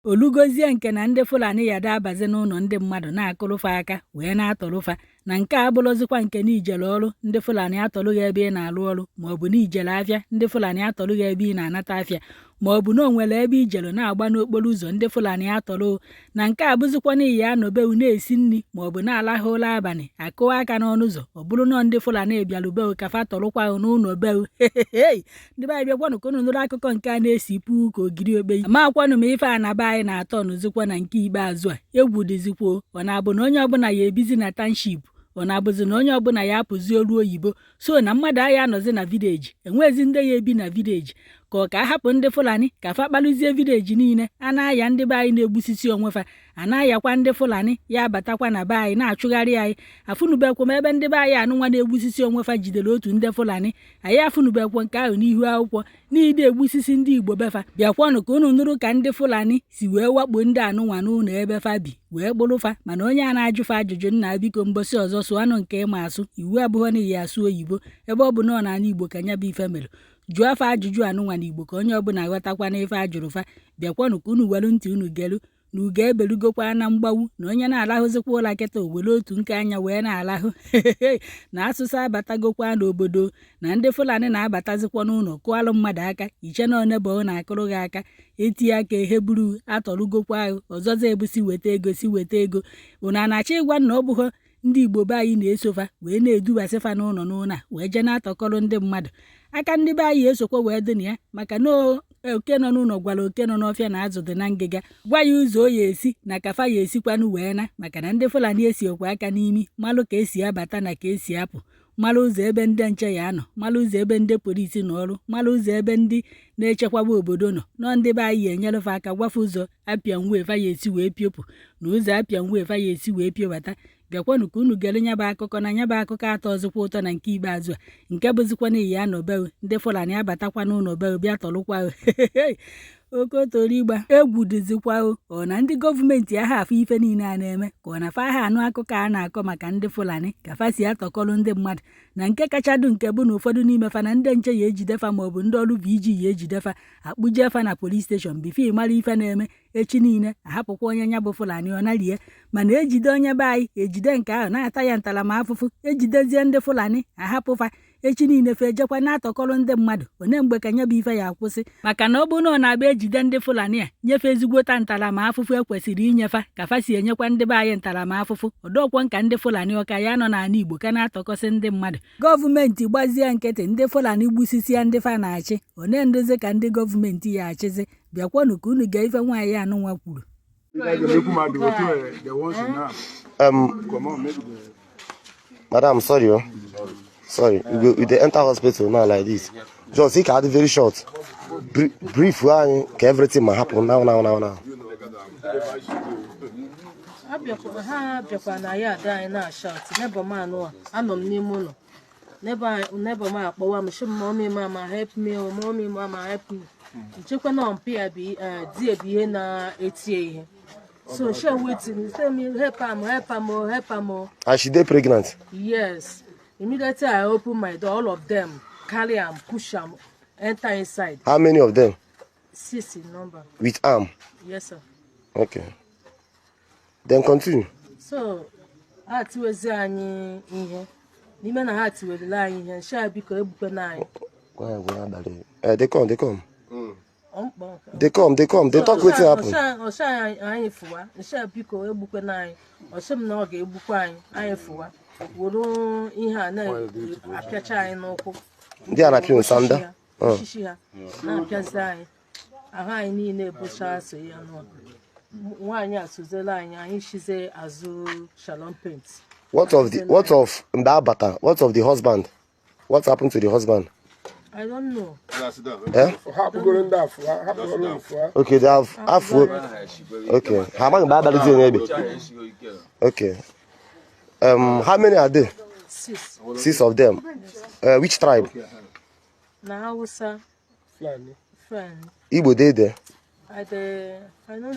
Olugozie nke na ndị Fulani yada abazi n'ụlọ ndị mmadụ na-akụrụfa aka wee na-atọrụfa na nke a abụrụzikwa nke na ijele ọrụ ndị Fulani atọrụghị ebe ị na-alụ ọrụ, maọbụ na ijele afịa ndị Fulani atọrụghị ebe ị na-anata afịa, maọbụ na o nwere ebe ijelu na-agba n'okporo ụzọ ndị Fulani atọrọ. Na nke a bụzikwa na iyi anọbewu na-esi nri maọbụ na-alahụ ụra abalị, akụwa aka n'ọnụ ụzọ, ọ bụrụ na ndị Fulani bịarubewu ka fa tọrụkwa n'ụlọ bewu. Ndị be anyị, bịakwanụ ka unu nụrụ akụkọ nke a na-esi puu ka ogiri okpei. Amakwanụ m ife a na be anyị na-atọ nụzikwa na nke ikpeazụ a. Egwu dịzikwo. Ọ na-abụ na onye ọbụla ya ebizi na township? Ọ na-abụzi na onye ọbụla ya apụzi olu oyibo so na mmadụ agha anọzi na village? Enwezi ndị ya ebi na village ka ọ ka ahapụ ndị Fulani ka fa kpalụzie village niile a na-aya. Ndị be anyị na-egbusisi onwe fa, a na-ayakwa ndị Fulani ya abatakwa na be anyị na-achụgharị anyị. Afụnubekwa m ebe ndị be anyị anụnwa na-egbusisi onwe fa jidere otu ndị Fulani. Anyị afụnubekwa nke ahụ n'ihu akwụkwọ n'ide egbusisi ndị Igbo befa. Bịakwanụ ka unu nụrụ ka ndị Fulani si wee wakpo ndị anụnwa n'ụlọ ebe fa bi wee kpụrụfa. Mana onye a na-ajụfa ajụjụ, nna, biko, mbosi ọzọ sụọ anụ nke ịma asụ. Iwu abụghọ na iyi asụ oyibo. Ebe ọ bụ na ọ n'ala Igbo ka nya bụ ife mere, jụọ afa ajụjụ anụnwa n'Igbo ka onye ọbụla ghọtakwa n'ife ajụrụ fa. Bịakwanụ ka unu welu ntị unu gelu na ugo ebelugokwa na mgbawu na onye na-alahụzikwa ụra kịta o were otu nke anya wee na-alahụ na asụsụ abatagokwa n'obodo na ndị Fulani na-abatazikwa n'ụlọ kụalụ mmadụ aka iche na onebo na-akụrụ gị aka etinye aka ehe buru atọrụgokwa ahụ ọzọzọ ebusi weta ego si weta ego. Unu a na-achọ ịgwa na ọ bụghọ ndị Igbo be anyị na-esofa wee na-edubasị fa n'ụlọ n'ụlọ a wee jee na-atọkọrọ ndị mmadụ aka? Ndị be anyị esokwa wee dị na ya, maka na oke nọ n'ụlọ gwara oke nọ n'ọfịa na azụ dị na ngịga, gwa ya ụzọ o ya esi na kafa ya esikwanụ wee na, maka na ndị Fulani esi okwe aka n'imi malụ ka esi abata na ka esi apụ, malụ ụzọ ebe ndị nche ya anọ, malụ ụzọ ebe ndị polisi nọ ọrụ, malụ ụzọ ebe ndị na-echekwaba obodo nọ. Nọ ndị be anyị ya enyerefe aka gwafe ụzọ apịa nwe fa ya esi wee piopụ na ụzọ apịa nwe fa ya esi wee piobata. Bịakwanụ ka unu gere nyaba akụkọ na nyaba akụkọ atọ ọzọkwa ụtọ na nke ikpeazụ a, nke bụzikwa na iyi anọ bewu ndị Fulani abatakwa n'ụlọ bewu bịa tọrụkwa okotorigba. Egwu dịzikwa o. Ọ na ndị gọọmenti agha afụ ife niile a na-eme, ka ọ na fa ha anụ akụkọ a na-akọ maka ndị Fulani ka fa si atọkọrọ ndị mmadụ? Na nke kachadụ nke bụ na ụfọdụ n'ime fa na ndị nche ya ejide fa maọbụ ndị ọrụ VG ya ejide fa, akpụjee fa na police station before mara ife na-eme. Echi niile ahapụkwa onye nya bụ Fulani ọ narie. Mana ejide onye be anyị, ejide nke ahụ na-ata ya ntaramahụhụ. Ejidezie ndị Fulani, ahapụfa, echi niile fe ejekwa na-atọkọrọ ndị mmadụ. One mgbe ka nya bụ ife ya akwụsị? Maka na ọ bụrụ na ọ na-abịa ejide ndị Fulani a nyefe ezigbota ntaramahụhụ ekwesịrị inyefa ka fa si enyekwa ndị be anyị ntaramahụhụ, ọdọkwọ nka ndị Fulani ọka ya nọ n'ala Igbo ka na-atọkọsị ndị mmadụ. Gọọmenti gbazie nkịtị, ndị Fulani gbusisia ndị fa na-achị. One ndozi ka ndị gọọmenti ya achịzi? Bịakwanụ ka unu gee ife nwaanyị anụnwa kwuru. Madam, sorry, oh. Sorry. We go, we dey enter hospital now like this. Just see, can very short. Brief, why everything might happen now, now, now, now. Abịakwa ha bịakwa na ya ada anyị na-ashout. Neighbour m anụ a anọ m n'ime ụlọ. Neighbour m akpọwa m sị m, "Mommy, mama, help me oh, mommy, mama, help me." Nchekwa na mpi ya bụ di bụ ihe na-etie ihe, so she wetin say me, "Help am, help am oh, help am oh." And she dey pregnant. Yes. Immediately I open my door, all of them carry am, push am enter inside. How many of them? Six in number. With arm? Yes, sir. Okay. Then continue. So ha tiwezi anyị ihe n'ime na ha tiwerela anyị ihe nshi. Biko, egbukwana anyị. Go ahead, go ahead. They come, they come. Ọmkpọ. They come, they come. They talk wetin happen. Ọsha anyị fụwa nshi, biko, egbukwana anyị. Ọsị m na ọ ga-egbukwa anyị, anyị fụwa were ihe a na-apịacha anyị n'ụkwụ. Ndị a na-apịa sanda. Osisi ha na-apịazi anyị ahụ anyị niile bụcha so ya nụ. Nwaanyị a sozela anyị, anyị shize azụ Shalom Paint. What of mgbe abata? What of the husband? What happened to the husband? I don't know. Eh? Hapụgoro ndị afụa, hapụgoro mfụa. Okay, they have half. Okay. Ha amaghị mgbe abalị n'ebe. Okay. How many are they? Six. Six of them. Which tribe? Na Hausa. Fulani. Fulani. Igbo dey there? I dey, I no.